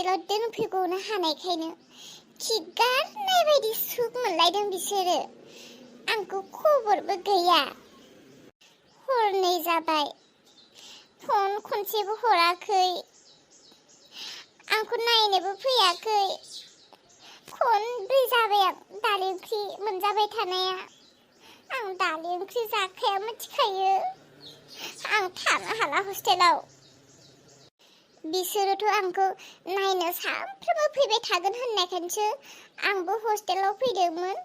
हस्टेलाव दोनफैग'नो हानायखायनो खिगारनाय बायदि सुख मोनलायदों बिसोरो। आंखौ खबरबो गैया। हरनै जाबाय, फन खनसेबो हराखै, आंखौ नायनोबो फैयाखै। खनब्रै जाबाय आं दालि ओंख्रि मोनजाबाय थानाया। आं दालि ओंख्रि जाखाया मिथिखायो। आं थानो हाला हस्टेलाव। बिसोरोथ' आंखौ नायनो सानफ्रोमबो फैबाय थागोन होननायखायसो आंबो हस्टेलाव फैदोंमोन।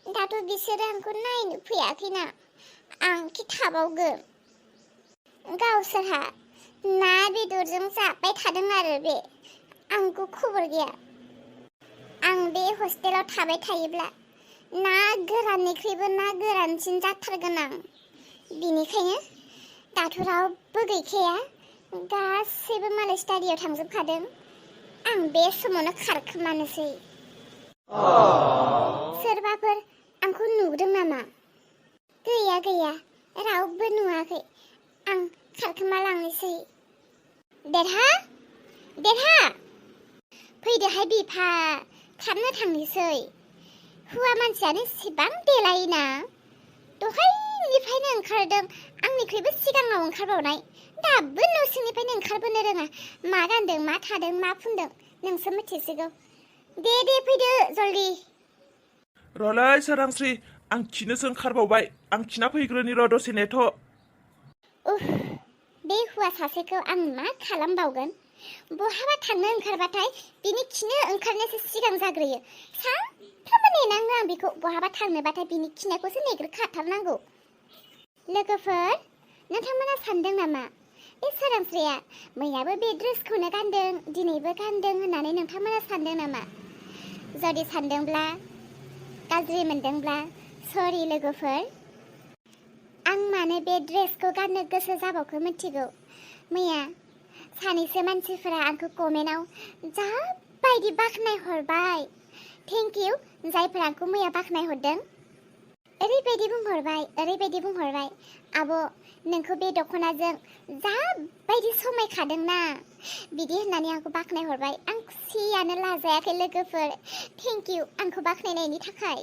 दाथ' बिसोरो आंखौ नायनो फैयाखैना, आं खि थाबावगोन। गावसोरहा ना बेदरजों जाबाय थादों आरो बे, आंखौ खबर गैया। आं बे हस्टेलाव थाबाय थायोब्ला ना गोराननिख्रुइबो ना गोरानसिन जाथारगोन आं। बिनिखायनो दाथ' रावबो गैखाया, गासैबो मालाय स्टाडियाव थांजोबखादों। आं बे समावनो खारखोमानोसै। सोरबाफोर आंखौ नुदों नामा? गैया, रावबो नुवाखै। आं खारखोमालांनोसै। देरहा फैदोहाय बिफा, खारनो थांनोसै। हौवा मानसियानो इसेबां देलायोना। दहायनिफ्रायनो ओंखारदों, आंनिख्रुइबो सिगाङाव ओंखारबावनाय। दाबो न' सिंनिफ्रायनो ओंखारबोनो रोङा। मा गानदों, मा थादों, मा फुनदों नोंसो मिथिसिगौ। दे फैदो जल्दि। र'लै सोरांस्रि, आं खिनोसो ओंखारबावबाय। आं खिना फैग्रोनि र' दसे नेथ'। बे हौवा सासेखौ आं मा खालामबावगोन? बहाबा थांनो ओंखारबाथाय बिनि खिनो ओंखारनायसो सिगां जाग्रोयो। सानफ्रोमबो नेनाङो आं बेखौ। बहाबा थांनोबाथाय बिनि खिनायखौसो नेग्रोखाथारनांगौ। लोगोफोर, नोंथांमोना सानदों नामा बे सोरांस्रिया मैयाबो बे ड्रेसखौनो गानदों, दिनैबो गानदों होननानै नोंथांमोना सानदों नामा? जुदि सानदोंब्ला, गाज्रि मोनदोंब्ला सरि लोगोफोर। आं मानो बे ड्रेसखौ गाननो गोसो जाबावखो मिथिगौ? मैया सानैसो मानसिफोरा आंखौ कमेन्टआव जा बायदि बाख्नाय हरबाय। थेंक इउ जायफोरा आंखौ मैया बाख्नाय हरदों। ओरैबायदि बुंहरबाय, आब' नोंखौ बे दख'नाजों जा बायदि समायखादोंना, बिदि होननानै आंखौ बाख्नाय हरबाय। आं खुसियानो लाजायाखै लोगोफोर। थेंक इउ आंखौ बाख्नायनायनि थाखाय।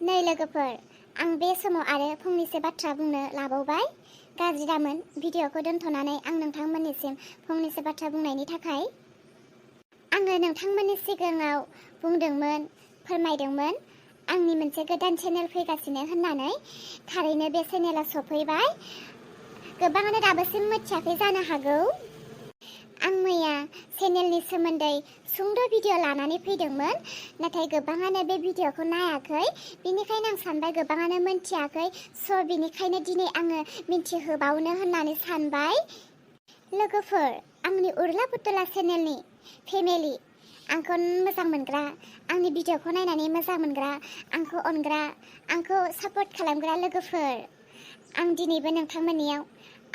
नै लोगोफोर, आं बे समाव आरो फंनैसो बाथ्रा बुंनो लाबावबाय। गाज्रि दामोन, भिडिअ'खौ दोनथ'नानै आं नोंथांमोननिसिम फंनैसो बाथ्रा बुंनायनि थाखाय। आङो नोंथांमोननि सिगाङाव बुंदोंमोन, फोरमायदोंमोन आंनि मोनसे गोदान चेनेल फैगासिनो होननानै। थारैनो बे चेनेला सफैबाय। गोबाङानो दाबोसिम मिथियाखै जानो हागौ। आं मैया चेनेलनि सोमोन्दै सुंद' भिडिअ' लानानै फैदोंमोन, नाथाय गोबाङानो बे भिडिअ'खौ नायाखै। बिनिखायनो आं सानबाय गोबाङानो मिथियाखै, स' बिनिखायनो दिनै आङो मिथिहोबावनो होननानै सानबाय। लोगोफोर, आंनि उर्ला पुतला चेनेलनि फेमिलि, आंखौ मोजां मोनग्रा, आंनि भिडिअ'खौ नायनानै मोजां मोनग्रा, आंखौ अनग्रा, आंखौ सापर्ट खालामग्रा लोगोफोर, आं दिनैबो नोंथांमोननियाव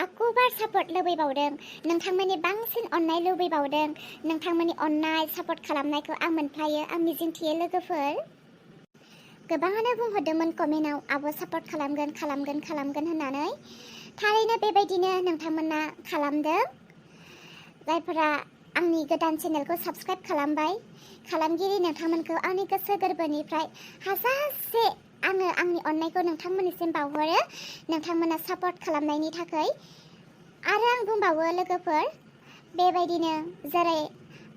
आखुबार सापर्ट लुबैबावदों। नोंथांमोननि बांसिन अननाय लुबैबावदों। नोंथांमोननि अननाय सापर्ट खालामनायखौ आं मोनफायो, आं मिजिंथियो लोगोफोर। गोबाङानो बुंहरदोंमोन कमेन्टआव, आब' सापर्ट खालामगोन होननानै। थारैनो बेबायदिनो नोंथांमोना खालामदों। जायफोरा आंनि गोदान चेनेलखौ साबस्क्राइब खालामबाय, खालामगिरि नोंथांमोनखौ आंनि गोसो गोरबोनिफ्राय हाजासे आङो आंनि अननायखौ नोंथांमोननिसिम बावहरो, नोंथांमोना सापर्ट खालामनायनि थाखाय। आरो आं बुंबावो लोगोफोर, बेबायदिनो जेरै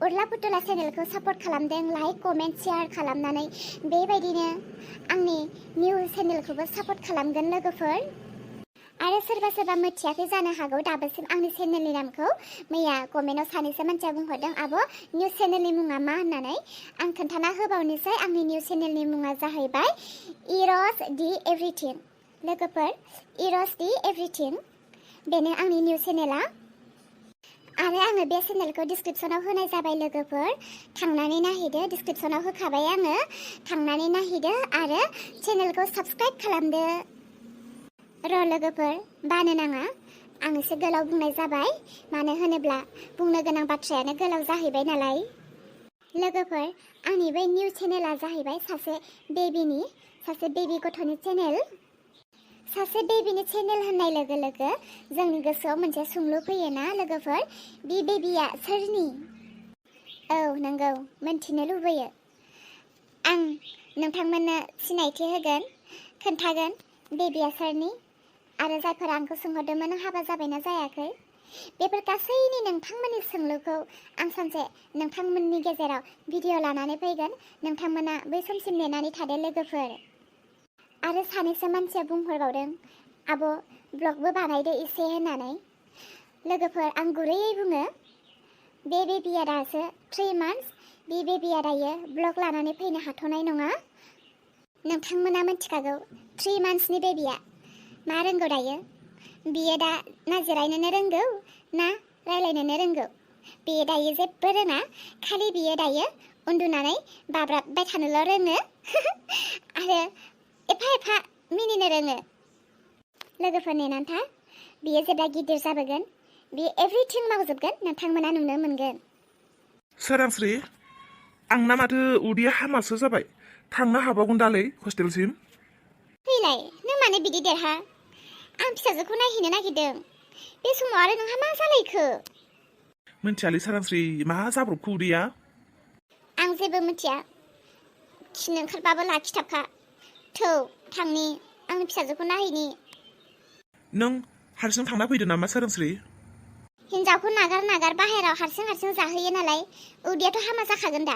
उर्ला पुतला चेनेलखौ सापर्ट खालामदों लाइक कमेन्ट शेयार खालामनानै, बेबायदिनो आंनि निउ चेनेलखौबो सापर्ट खालामगोन लोगोफोर। आरो सोरबा मिथियाखै जानो हागौ दाबोसिम आंनि चेनेलनि नामखौ। मैया कमेन्टआव सानैसो मानसिया बुंहरदों, आब' निउ चेनेलनि मुङा मा होननानै। आं खोन्थाना होबावनोसै, आंनि निउ चेनेलनि मुङा जाहैबाय इरस दि एभ्रिथिं। लोगोफोर, इरस दि एभ्रिथिं, बेनो आंनि निउ चेनेला। आरो आङो बे चेनेलखौ डिसक्रिपसनाव होनाय जाबाय लोगोफोर, थांनानै नायहैदो। डिसक्रिपसनाव होखाबाय आङो, थांनानै नायहैदो आरो चेनेलखौ साबस्क्राइब खालामदो। र' लोगोफोर, बानो नाङा, आं एसे गोलाव बुंनाय जाबाय, मानो होनोब्ला बुंनो गोनां बाथ्रायानो गोलाव जाहैबाय नालाय। लोगोफोर, आंनि बे निउ चेनेला जाहैबाय सासे बेबि गथ'नि चेनेल। सासे बेबिनि चेनेल होननाय लोगो लोगो जोंनि गोसोआव मोनसे सोंलु फैयोना लोगोफोर, बे बेबिया सोरनि? औ नंगौ मोनथिनो लुबैयो। आं नोंथांमोननो सिनायथि होगोन, खोन्थागोन बेबिया सोरनि आरो जायफोरा आंखौ सोंहरदोंमोन नों हाबा जाबायना जायाखै, बेफोर गासैनि नोंथांमोननि सोंलुखौ आं सानसे नोंथांमोननि गेजेराव भिडिअ लानानै फैगोन। नोंथांमोना बै समसिम नेनानै थादो लोगोफोर। आरो सानैसो मानसिया बुंहरबावदों आब' ब्लगबो बानायदो एसे होननानै। लोगोफोर आं गुरैयै बुङो, बे बेबिया दासो 3 months, बे बेबिया दायो ब्लग लानानै फैनो हाथ'नाय नङा। नोंथांमोना मिथिखागौ 3 monthsनि बेबिया मा रोंगौ दायो। बियो दा ना जिरायनोनो रोंगौ ना रायलायनोनो रोंगौ। बियो दायो जेबो रोङा, खालि बियो दायो उन्दुनानै बाब्राबबाय थानोल' रोङो आरो एफा एफा मिनिनो रोङो। लोगोफोर नेनानै था, बियो जेब्ला गिदिर जाबोगोन बियो एभ्रिथिं मावजोबगोन, नोंथांमोना नुनो मोनगोन। सोरांस्रि, आंना माथो उदैया हामासो जाबाय, थांनो हाबावगोन दालै हस्टेलसिम? फैलाय नों मानो बिदि देरहा? आं फिसाजोखौ नायहैनो नागिरदों। बे समाव आरो नोंहा मा जालायखो? मिन्थियालै सोरांस्रि, मा जाब्रबखो उदैया? आं जेबो मिथिया, खिनो ओंखारबाबो लाखिथाबखा। थौ थांनि, आंनि फिसाजोखौ नायहैनि। नों हारसिं थांना फैदो नामा सोरांस्रि? हिन्जावखौ नागार नागार बाहेराव हारसिं हारसिं जाहैयो नालाय उदैयाथ' हामा जाखागोन दा।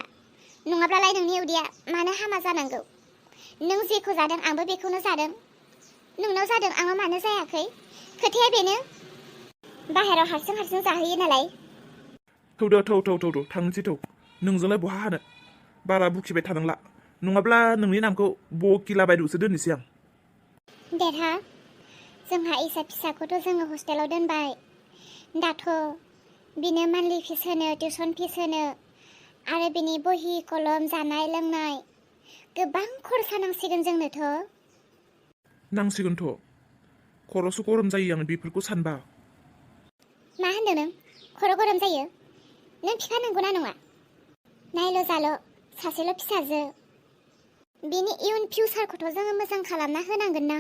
नङाब्लालाय नोंनि उदैया मानो हामा जानांगौ? नों जेखौ जादों आंबो बेखौनो जादों। नोंनाव जादों आंनाव मानो जायाखै? खोथाया बेनो, बाहेराव हारसिं हारसिं जाहैयो नालाय। थौ थांनोसै थौ। नोंजोंलाय बहा हानो? बारा बुखिबाय थानांला, नङाब्ला नोंनि नामखौ बकिला बायद'सो दोननोसै आं। देरहा, जोंहा इसा फिसाखौथ' जोङो हस्टेलाव दोनबाय। दाथ' बिनो मान्थलि फिस होनो, टिउसन फिस होनो आरो बिनि बहि कलम जानाय लोंनाय गोबां खरसा नांसिगोन जोंनोथ'। नांसिगोनथ', खर'सो गरम जायो आं बेफोरखौ सानबा। मा होनदों नों? खर' गरम जायो? नों बिफा नंगौना नङा? नायल' जाल' सासेल' फिसाजो, बिनि इयुन फिउचारखौथ' जोङो मोजां खालामना होनांगोन ना।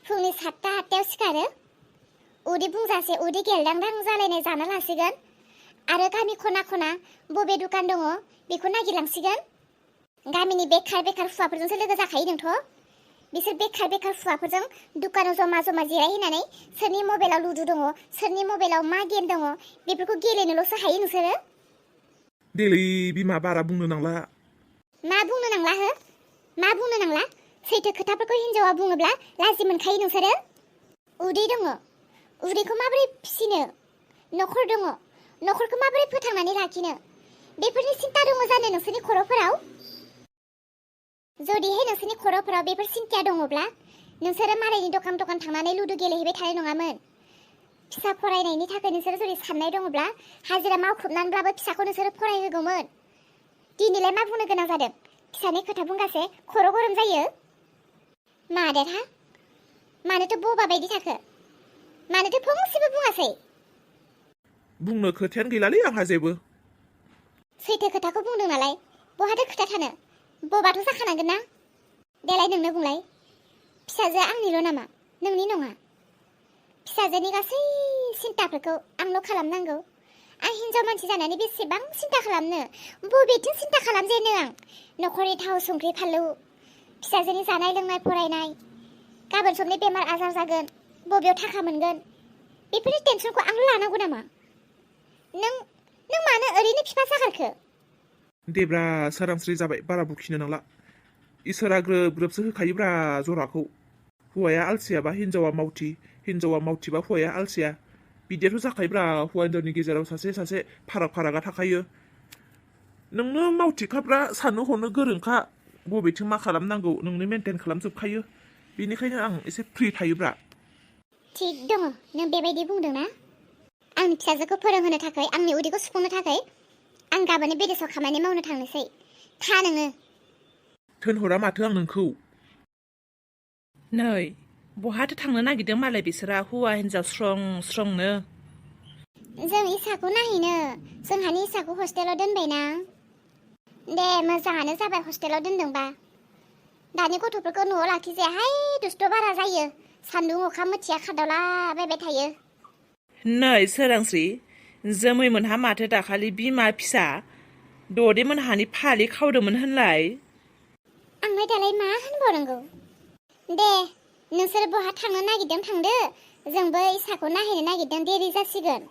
फुंनि 7-8 सिखारो, उदै बुंजासे उदै गेलदांदां जालायनाय जाना लासिगोन आरो गामि खना खना बबे दुखान दङ बेखौ नागिरलांसिगोन। गामिनि बेखार हुवाफोरजोंसो लोगो जाखायो नोंथ'। बिसोर बेखार हुवाफोरजों दुखानाव जमा जमा जिरायहैनानै सोरनि मबाइलाव लुदु दङ, सोरनि मबाइलाव मा गेम दङ बेफोरखौ गेलेनोल'सो हायो नोंसोरो। देलै बिमा, बारा बुंनो नांला। मा बुंनो नांला हो? मा बुंनो नांला? सैथो खोथाफोरखौ हिन्जावा बुङोब्ला लाजि मोनखायो नोंसोरो। उदै दङ, उदैखौ माबोरै फिसिनो? न'खर दङ, न'खरखौ माबोरै फोथांनानै लाखिनो? बेफोरनि सिन्था दङ जानो नोंसोरनि खर'फोराव? जुदिहाय नोंसोरनि खर'फोराव बेफोर सिन्थाया दङब्ला नोंसोरो मालायनि दखान थांनानै लुदु गेलेहैबाय थानाय नङामोन। फिसा फरायनायनि थाखाय नोंसोरो जुदि साननाय दङब्ला हाजिरा मावख्रुबनानैब्लाबो फिसाखौ नोंसोरो फरायहोगौमोन। दिनैलाय मा बुंनो गोनां जादों? फिसानि खोथा बुंगासे खर' गरम जायो। मा देरहा, मानोथो बबा बायदि थाखो? मानोथो फंसेबो बुङासै? बुंनो खोथायानो गैलालै आंहा जेबो। सैथो खोथाखौ बुंदों नालाय बहाथो खोथा थानो? बबाथ' जाखानांगोन ना। देलाय नोंनो बुंलाय, फिसाजोआ आंनिल' नामा, नोंनि नङा? फिसाजोनि गासै सिन्थाफोरखौ आंल' खालामनांगौ? आं हिन्जाव मानसि जानानै बेसेबां सिन्था खालामनो? बबेथिं सिन्था खालामजेनो आं? न'खरनि थाव संख्रि फानलु, फिसाजोनि जानाय लोंनाय फरायनाय, गाबोन समनि बेमार आजार जागोन, बबेयाव थाखा मोनगोन, बेफोरनि टेनसनखौ आंल' लानांगौ नामा? नों मानो ओरैनो बिफा जागारखो? देब्रा सोरांस्रि जाबाय, बारा बुखिनो नांला। इसोरा ग्रोब ग्रोबसो होखायोब्रा जराखौ। हौवाया आलसियाबा हिन्जावा मावथि, हिन्जावा मावथिबा हौवाया आलसिया। बिदियाथ' जाखायोब्रा, हौवा हिन्जावनि गेजेराव सासे फारागा थाखायो। नोंनो मावथिखाब्रा, साननो हनो गोरोंखा, बबेथिं मा खालामनांगौ नोंनो मेनटेन खालामजोबखायो। बेनिखायनो आं एसे फ्रि थायोब्रा। थिग दङ नों बेबायदि बुंदों ना? आंनि फिसाजोखौ फोरोंहोनो थाखाय, आंनि उदैखौ सुफुंनो थाखाय आं गाबोननो बिदेशआव खामानि मावनो थांनोसै। था नोङो। थोनहरा माथो आं नोंखौ। नै बहाथो थांनो नागिरदों मालाय बिसोरा हौवा हिन्जाव स्रंनो? जों इसाखौ नायहैनो, जोंहानि इसाखौ हस्टेलाव दोनबायना। दे मोजाङानो जाबाय हस्टेलाव दोनदोंबा। दानि गथ'फोरखौ न'आव लाखिजायाहाय, दुस्थ' बारा जायो। सान्दुं अखा मोथिया खादावलाबायबाय थायो। नै सोरांस्रि, जोमैमोनहा माथो दाखालि बिमा फिसा ददेमोनहानि फालि खावदोंमोन होनलाय? आंलाय दालाय मा होनबावनांगौ? दे नोंसोर बहा थांनो नागिरदों थांदो, जोंबो इसाखौ नायहैनो नागिरदों, देरि जासिगोन।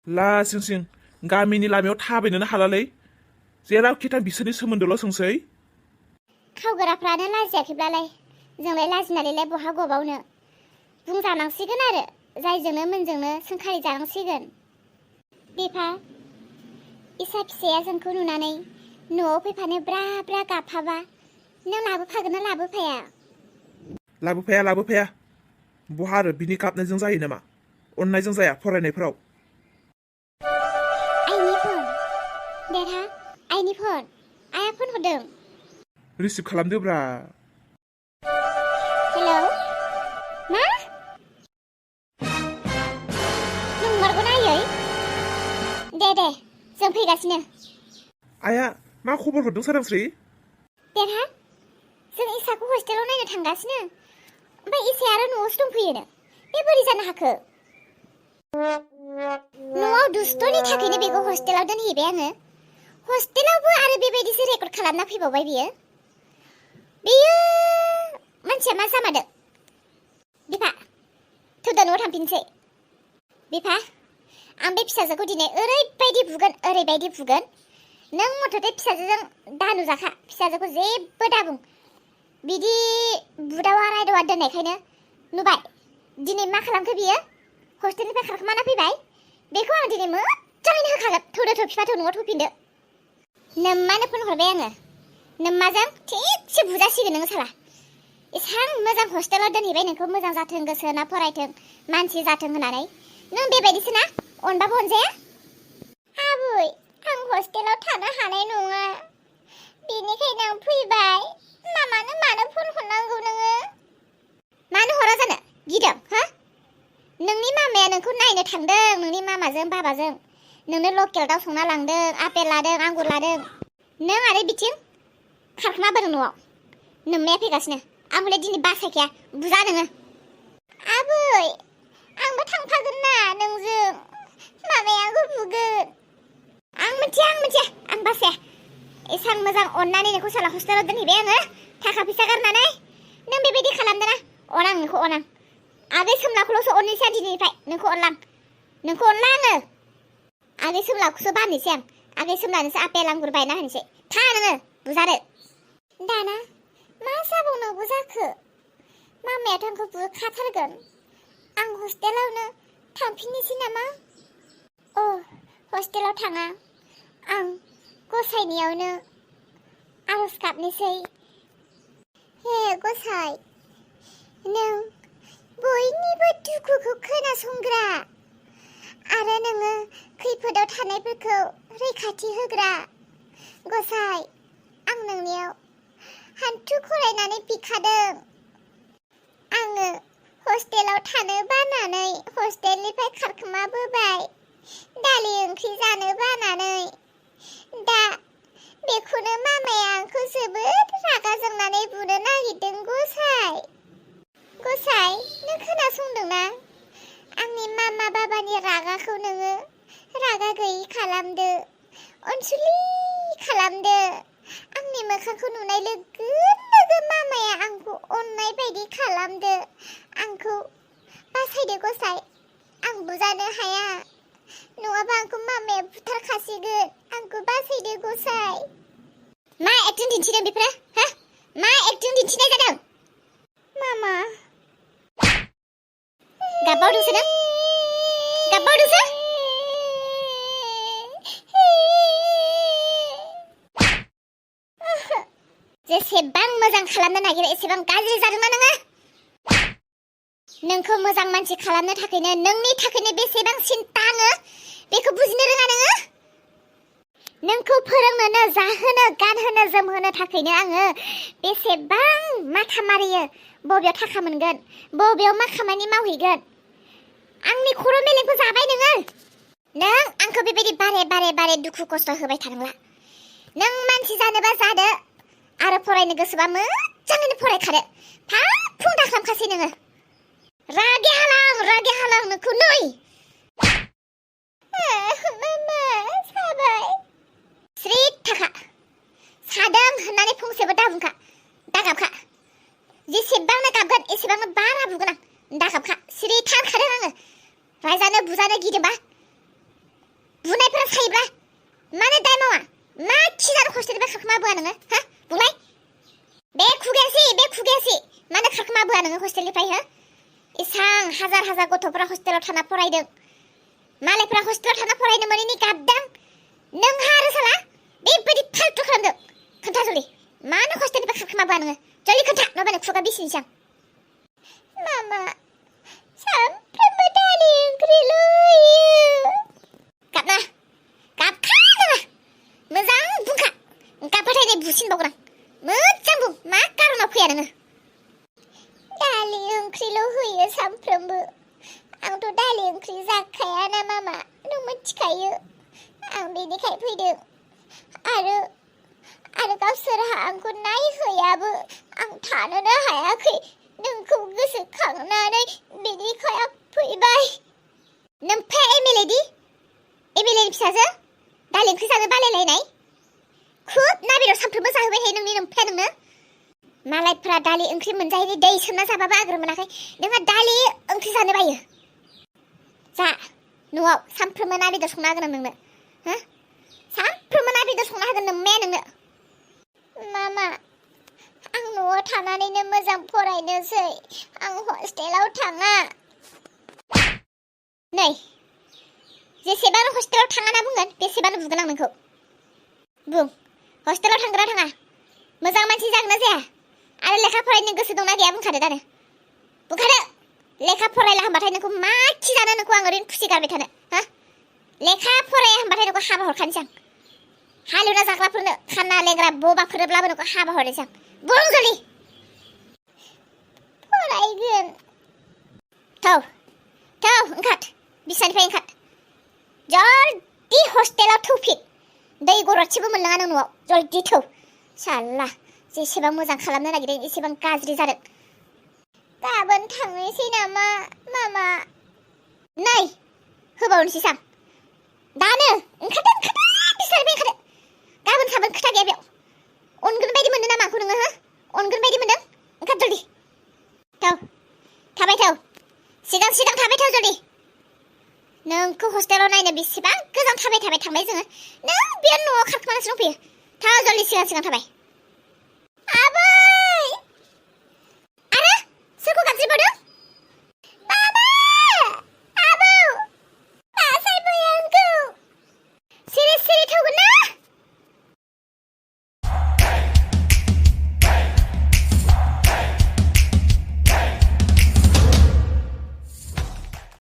ला सिं गामिनि लामायाव थाबायनोनो हालालै, जेरावखि थां बिसोरनि सोमोन्दोल' सोंसै। खावग्राफ्रानो लाजियाखैब्लालाय जोंलाय लाजिनानैलाय बहा गबावनो, बुंजानांसिगोन आरो जायजोंनो मोनजोंनो सोंखारि जानांसिगोन। बिफा, इसा फिसाया जोंखौ नुनानै न'आव फैफानो ब्रा ब्रा गाबफाबा नों लाबोफागोन ना लाबोफाया? लाबोफाया बहा आरो बिनि गाबनायजों जायो नामा? अननायजों जाया फरायनायफोराव। आइनि फन, देरहा आइनि फन, आइया फन हरदों। रिसिभ खालामदोब्रा। हेलौ, मा? नंमारगौना आयै? दे जों फैगासिनो। आइया मा खबर हरदों सोरांस्रि? देरहा, जों इसाखौ हस्टेलाव नायनो थांगासिनो, ओमफ्राय इसाया आरो न'आवसो दंफैयोनो, बे बोरै जानो हाखो? न'आव दुस्थ'नि थाखायनो बेखौ हस्टेलाव दोनहैबाय आङो। हस्टेलावबो आरो बेबायदिसो रेकर्ड खालामना फैबावबाय बियो मानसिया मा जामारदों? बिफा, थौदा न'आव थांफिनसै। बिफा, आं बे फिसाजोखौ दिनै ओरैबायदि बुगोन, नों मथथे फिसाजोजों दानुजाखा, फिसाजोखौ जेबो दाबुं। बिदि बुदावा रायदावा दोननायखायनो नुबाय दिनै मा खालामखो बियो, हस्टेलनिफ्राय खारखोमाना फैबाय। बेखौ आं दिनै मोजाङैनो होखागोन। थौदो बिफा, थौ न'आव थौफिनदो। नोम्मानो फन हरबाय आङो, नोम्माजों थिगसे बुजासिगोन नोङो साला। एसां मोजां हस्टेलाव दोनहैबाय नोंखौ, मोजां जाथों, गोसो होना फरायथों, मानसि जाथों होननानै। नों बेबायदिसो ना? अनबाबो अनजाया? आबै, आं हस्टेलाव थानो हानाय नङा, बेनिखायनो आं फैबाय। मानो फन हरनांगौ नोङो? मानो हरा जानो? गिदों हा? नोंनि मामाया नोंखौ नायनो थांदों, नोंनि मामाजों बाबाजों नोंनो लकेल दाउ संना लांदों, आपेल लादों, आंगुर लादों। नों आरो बिथिं खारखोमाबोदों न'आव। नोम्माया फैगासिनो, आं हले दिनै बासायखाया, बुजा नोङो। आबै, आंबो थांफागोन ना नोंजों, मामाया आंखौ बुगोन। आं मिथिया, आं बासाया। एसां मोजां अननानै नोंखौ साला हस्टेलाव दोनहैबाय आङो, थाखा फैसा गारनानै। नों बेबायदि खालामदों ना? अनां नोंखौ, अनां। आगै सोमलाखौल'सो अननोसै आं दिनैनिफ्राय, नोंखौ अनला आङो। आगै सोमलाखौसो बाननोसै आं, आगै सोमलानोसो आपेल आंगुर बायना होनोसै। था नोङो, बुजादो। दाना मा जाबावनांगौ जाखो? मामायाथ' आंखौ बुखाथारगोन। आं हस्टेलावनो थांफिननोसै नामा? हस्टेलाव थाङा, आं गसाइनियावनो आरज गाबनोसै। हे गसाइ, नों बयनिबो दुखुखौ खोनासंग्रा आरो नोङो खैफोदाव थानायफोरखौ रैखाथि होग्रा। गसाइ, आं नोंनियाव हान्थु खरायनानै बिखादों। आङो हस्टेलाव थानो बानानै हस्टेलनिफ्राय खारखोमाबोबाय, दालि ओंख्रि जानो बानानै। दा बेखौनो मामाया आंखौ जोबोद रागा जोंनानै बुनो नागिरदों। गसाइ, नों खोनासंदोंना? आंनि मामा बाबानि रागाखौ नोङो रागा गैयि खालामदो, अनसुलि खालामदो। आंनि मोखांखौ नुनाय लोगो लोगो मामाया आंखौ अननाय बायदि खालामदो। आंखौ बासायदो गसाइ, आं बुजानो हाया, नङाबा आंखौ मामाया बुथारखासिगोन। आंखौ बासायदो गसाइ। मा एक्टिं दिन्थिदों बेफोरो, हा? मा एक्टिं दिन्थिनाय जादों? मामा, गाबबावदोंसो नों? गाबबावदोंसो? जेसेबां मोजां खालामनो नागिरो एसेबां गाज्रि जादोंना नोङो? नोंखौ मोजां मानसि खालामनो थाखायनो, नोंनि थाखायनो बेसेबां सिन्ता आङो, बेखौ बुजिनो रोङा नोङो? नोंखौ फोरोंनोनो, जाहोनो, गानहोनो, जोमहोनो थाखायनो आङो बेसेबां माथा मारियो, बबेयाव थाखा मोनगोन, बबेयाव मा खामानि मावहैगोन। आंनि खर' मेलेमखौ जाबाय नोङो। नों आंखौ बेबायदि बारे दुखु खस्थ' होबाय थानांला। नों मानसि जानोबा जादो, आरो फरायनो गोसोबा मोजाङैनो फरायखादो। फाफुं दाखालामखासै नोङो। रागे हालां नोंखौ नै। होननानै फंसेबो दाबुंखा दागाबखा जेसेबांनो गाबगोन एसेबांनो बारा बुगोन आं दागाबखा सिरि थानखादों आङो रायजानो बुजानो गिदोंबा बुनायफोरा सायोब्ला मानो दाय मावा मा खिजानो हस्टेलनिफ्राय खारखोमा बोआ नोङो हा बुंलाय बे खुगायासि मानो खारखोमा बोआ नोङो हस्टेलनिफ्राय हो इसां हाजार गथ'फोरा हस्टेलाव थाना फरायदों मालायफोरा हस्टेलाव थाना फरायनो मोनैनि गाबदों नोंहा आरो साला बेबायदि फाल्तु खालामदों खोन्था जलदि मानो हस्टेलनिफ्राय खारखोमा बोआ नोङो जलदि खोन्था नङाबा खुगा बिसिनोसै आं मामा सानफ्रोमबो दालि ओंख्रिल' होयो गाबना गाबखा नोङो मोजां बुंखा गाबबाथाय नै बुसिनबावगोन आं मोजां बुं मा कारनाव फैया नोङो दालि ओंख्रिल' होयो सानफ्रोमबो आंथ' दालि ओंख्रि जाखायाना मामा नों मिथिखायो आं बेनिखाय फैदों आरो गावसोरहा आंखौ नायहैयाबो आं थानोनो हायाखै नोंखौ गोसोखांनानै बेनिखाय आं फैबाय नोमफाया एमएलए नि फिसाजो दालि ओंख्रि जानो बालायलायनाय खुब ना बेदर सानफ्रोमबो जाहोबाय थायो नोंनि नोमफाया नोंनो मालायफ्रा दालि ओंख्रि मोनजायैनि दै सोमना जाबाबो आग्रो मोनाखै नोंहा दालि ओंख्रि जानो बायो जा न'आव सानफ्रोमबो ना बेदर संना होगोन आं नोंनो हो सानफ्रोमबो ना बेदर संना होगोन नोम्माया नोंनो मामा आं न'आव थानानैनो मोजां फरायनोसै आं हस्टेलाव थाङा नै जेसेबां हस्टेलाव थाङा ना बुंगोन बेसेबां बुगोन आं नोंखौ बुं हस्टेलाव थांगोना थाङा मोजां मानसि जागोन ना जाया आरो लेखा फरायनो गोसो दंना गैया बुंखादो दानो बुंखादो लेखा फरायला होनबाथाय नोंखौ मा खिजानो नोंखौ आं ओरैनो खुसि गारबाय थानो हा लेखा फराया होनबाथाय नोंखौ हाबा हरखानोसै आं हालेवना जाग्राफोरनो खाना लेंग्रा बबाफोरब्लाबो नोंखौ हाबा हरनोसै आं बुं जलदि फरायगोन थौ ओंखार बिसानिफ्राय ओंखार जल्दि हस्टेलाव थौफिन दै गरदसेबो मोनलाङा नों न'आव जल्दि थौ साल्ला जेसेबां मोजां खालामनो नागिरदों एसेबां गाज्रि जादों गाबोन थांनोसै नामा मामा नै होबावनोसै सां दानो ओंखारदो बिसानिफ्राय ओंखारदो गाबोन साबोन खोथा गैया बेयाव अनगोन बायदि मोनदों नामा आंखौ नोङो हो अनगोन बायदि मोनदों ओंखार जल्दि थौ थाबाय थौ सिगां थाबाय थौ जल्दि नोंखौ हस्टेलाव नायनो बेसेबां गोजान थाबाय थांबाय जोङो नों बे न'आव खारखोमानासो दंफैयो थाव जल्दि सिगां थाबाय आबै आरो सोरखौ गाबज्रिबावदों